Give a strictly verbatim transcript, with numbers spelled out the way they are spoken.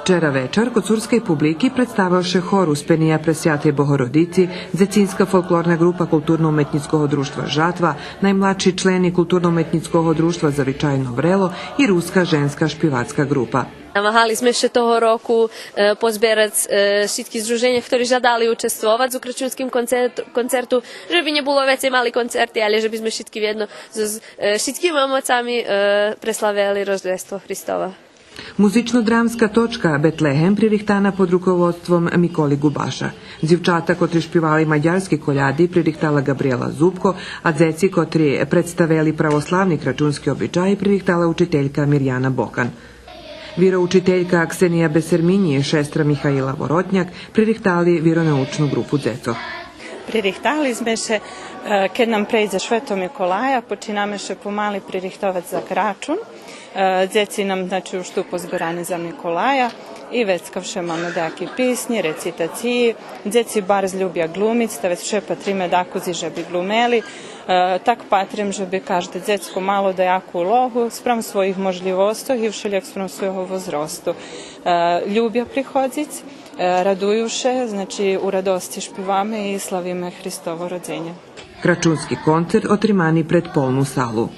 Вчера вечар коцурскей публики представел ше хор Успения Пресвятей Богородици, дзецинска фолклорна ґрупа Културно-уметнїцкого дружтва Жатва, наймладши члени Културно-уметнїцкого дружтва Завичайно врело и Руска женска шпивацка ґрупа. Намагали зме ше того року, е, позберац, е, шицки здруженя хтори жадали участвовац у крачунским концерт-, концерту, же би нє було вецей мали концерти, але же би зме шицки вєдно з, з, е, шицкима моцами, е, преславели Рождество Христово. Музично-драмска точка Бетлегем пририхтана под руководством Миколи Ґубаша. Дзивчата котри шпивали мадярски коляди пририхтала Ґабриела Зубко, а дзеци котри представели православни крачунски обичаї пририхтала учителька Миряна Бокан. Вироучителька Ксения Бесерминї и шестра Михаила Воротняк пририхтали виронаучну ґрупу дзецох. Пририхтали зме ше, е, кед нам прейдзе Швето Миколая, починаме ше помали пририхтовац за крачун. Е, дзеци нам, значи, уж ту позберани за Миколая и вецка вше маме даяки писнї, рецитациї. Дзеци барз любя глумиц, та вец вше патриме дакудзи же би глумели. Е, так патрим же би кажде дзецко мало даяку улогу спрам своїх можлївосцох и вшелїяк спрам свойого возросту. Е, любя приходзиц, е, радую ше, значи, у радосци шпиваме и славиме Христово родзенє. Крачунски концерт отримани пред полну салу.